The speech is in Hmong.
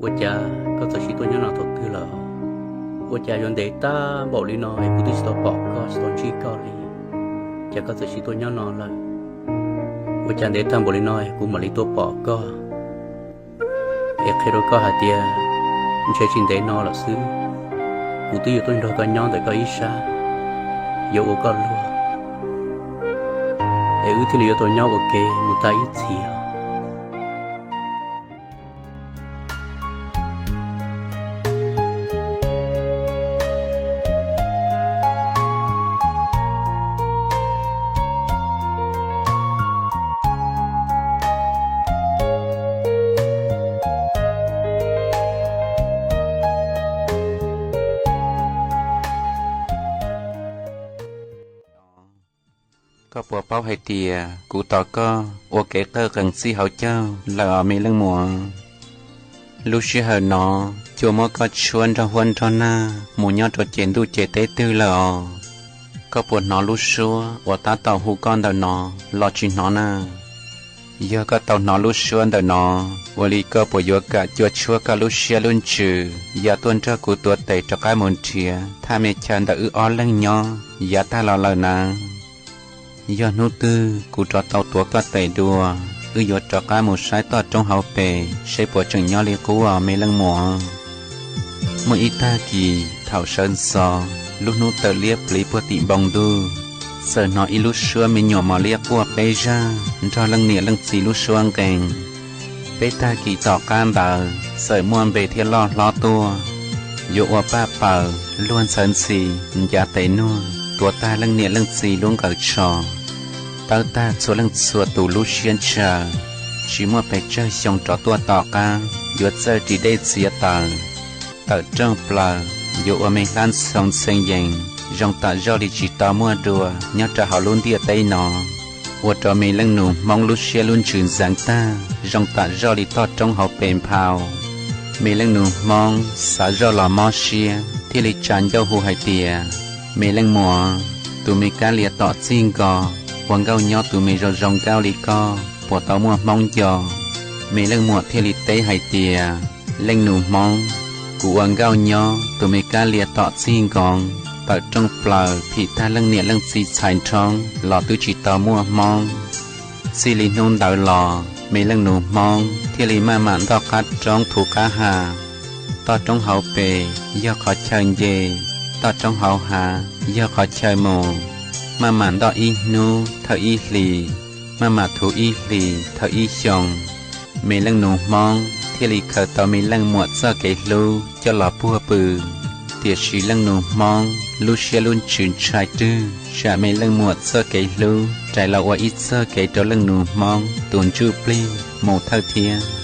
Ua cas koj txawm sim tuaj nyob no thaum twg lawm? Ua cas yuav ntev tag npaum li no es kuv twb tsis tau pom koj, tsis tau ntsib koj li, cas koj txawm sim tuaj nyob no lawm? Ua cas ntev tag npaum li no es kuv mam li tuaj pom koj? Es qhia rau koj hais tias ntshe tsis ntev no lawm xwb, kuv twb yuav tuaj nrog koj nyob ntawm koj ib sab, yuav ua koj luag, es wb thiaj li yuav tau nyob ua ke mus tag ib txhis. Koj puas paub hais tias kuv tos koj ua kev qawj qees txij hauv caug lawm os me leej muam? Lub sij hawm no, cua muab koj tshuab nrog huab nrog nag mus nyob rau ces ntuj ces teb twg lawm os? Koj puas hnov lub suab uas tab tom hu koj ntawm no los tsis hnov na? Yog koj tau hnov lub suab ntawm no, ua li koj puas yuav kam cua tshuab koj lub siab lub ntsws ya tuaj nrog kuv tuav tes rov qab mus nrhiav thaj me chaw ntawm wb ob leeg nyob yav tag los lawm na? Yog hnub twg kuv rov tau tuav koj tes dua, wb yuav rov qab mus saib toj roob hauv pes seb puas tseem nyob li qub os me leej muam. Muaj ib tag kis thaum sawv ntxov, lub hnub tawm liab pliv puag tim npoo ntuj, txawm hnov ib lub suab me nyuam mos liab quaj peb zaj nrog leej niam leej txiv lub suab nqee. Peb tag kis tom qab ntawd txawm muaj npe thiab loj hlob tuaj, yuav ua paj paws luag ntxhawv ntxhi ncav tes nuag tuav tag leej niam leej txiv lub nqaws tsho, tawb tag txhua leej txhua tus lub siab ntshaw. Tsis muaj pes tsawg xyoo rov tuaj tom qab yuav txawj ris dej txiav taws, tawm rooj plaws, yuav ua me hlab ntxhoo ntxhee yees zoo tam zoj li tsis tau muaj dua nyob rau hauv lub ntiaj teb no, ua rau me leej nus Hmoob lub siab lub ntsws ntxeev tag zoo tam zoj li toj roob hauv pes nphau. Me leej nus Hmoob xav zoj los mob siab thiaj li tsa ncauj hu hais tias, me leej muam, tus me kab lia tom txij nko, ua nkauj nyob tus me zoo zoo nkauj li koj puas tau muaj Hmoob nco? Me leej muam thiaj li teb hais tias, leej nus Hmoob, kuv ua nkauj nyob tus me kab lia tom txij nkoos tawm rooj plaws phim tag leej niam leej txiv txhais nrhoob los twb tsis tau muaj Hmoob. Txij li hnub ntawd los me leej nus Hmoob thiaj li maj mam ntoj qab roob thuv qab ha. Toj roob hauv pes yog qhov chaw nce, toj roob hauv hav yog qhov chaw mus, maj mam ntoj ib hnub thawm ib hlis, maj mam thuv ib hlis thawm ib xyoos. Me leej nus Hmoob thiaj li khaws tau me leej muam txoj kev hlub coj los puag pw. Tiam sis leej nus Hmoob lub siab lub ntsws ntshai rwg tsam me leej muam txoj kev hlub rais los ua ib txoj kev rau leej nus Hmoob tus ntsuj plig mus thawj thiab.